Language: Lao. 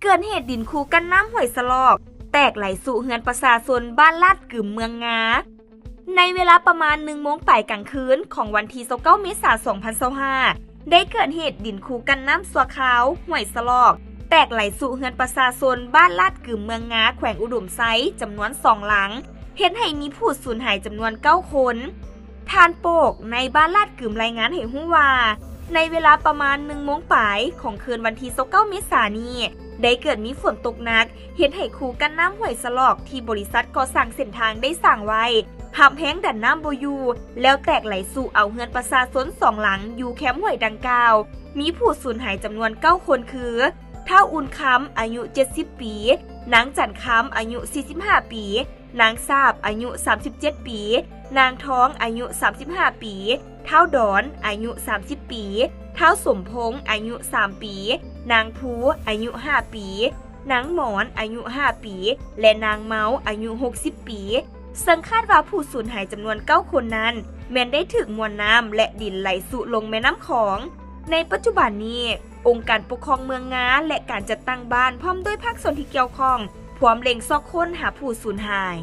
ເກີດເຫດດິນຄູກັ້ນນ້ຳຫ້ວຍສະຫຼອກ ແຕກໄຫຼສູ່ເຮືອນປະຊາຊົນບ້ານລາດກຶມ ເມືອງງາ. ໃນເວລາປະມານໜຶ່ງໂມງປາຍກາງຄືນຂອງວັນທີຊາວເກົ້າ ເມສາ ສອງພັນຊາວຫ້າ ໄດ້ເກີດເຫດດິນຄູກັ້ນນ້ຳຊົ່ວຄາວຫ້ວຍສະຫຼອກ ແຕກໄຫຼສູ່ເຮືອນປະຊາຊົນບ້ານລາດກຶມ ເມືອງງາ ແຂວງອຸດົມໄຊ ຈຳນວນສອງຫຼັງ ເຮັດໃຫ້ມີຜູ້ສູນຫາຍຈຳນວນເກົ້າຄົນ. ທ່ານໂປກ ໃນບ້ານລາດກຶມ ລາຍງານໃຫ້ຮູ້ວ່າ ໃນເວລາປະມານໜຶ່ງໂມງປາຍຂອງຄືນວັນທີຊາວເກົ້າ ເມສານີ້ ໄດ້ເກີດມີຝົນຕົກໜັກ ເຮັດໃຫ້ຄູກັ້ນນ້ຳຫ້ວຍສະຫຼອກທີ່ບໍລິສັດກໍ່ສ້າງເສັ້ນທາງໄດ້ສ້າງໄວ້ ຮັບແຮງດັນນ້ຳບໍ່ຢູ່ ແລ້ວແຕກໄຫຼສູ່ເອົາເຮືອນປະຊາຊົນສອງຫຼັງຢູ່ແຄມຫ້ວຍດັ່ງກ່າວ ມີຜູ້ສູນຫາຍຈຳນວນເກົ້າຄົນຄື ທ້າວອຸ່ນຄຳ ອາຍຸເຈັດສິບປີ, ນາງຈັນຄຳ ອາຍຸສີ່ສິບຫ້າປີ, ນາງຊາບ ອາຍຸສາມສິບເຈັດປີ, ນາງທອງ ອາຍຸສາມສິບຫ້າປີ, ທ້າວດອນ ອາຍຸສາມສິບປີ, ທ້າວສົມພົງ ອາຍຸສາມປີ, ນາງພູ ອາຍຸຫ້າປີ, ນາງໝອນ ອາຍຸຫ້າປີ ແລະ ນາງເມົາ ອາຍຸຫົກສິບປີ ເຊິ່ງຄາດວ່າຜູ້ສູນຫາຍຈຳນວນເກົ້າຄົນນັ້ນ ແມ່ນໄດ້ຖືກມວນນ້ຳ ແລະ ດິນໄຫຼສູ່ລົງແມ່ນ້ຳຂອງ. ໃນປັດຈຸບັນນີ້ ອົງການປົກຄອງເມືອງງາ ແລະ ການຈັດຕັ້ງບ້ານ ພ້ອມດ້ວຍພາກສ່ວນທີ່ກ່ຽວຂ້ອງ ພວມເລັ່ງຊອກຄົ້ນຫາຜູ້ສູນຫາຍ.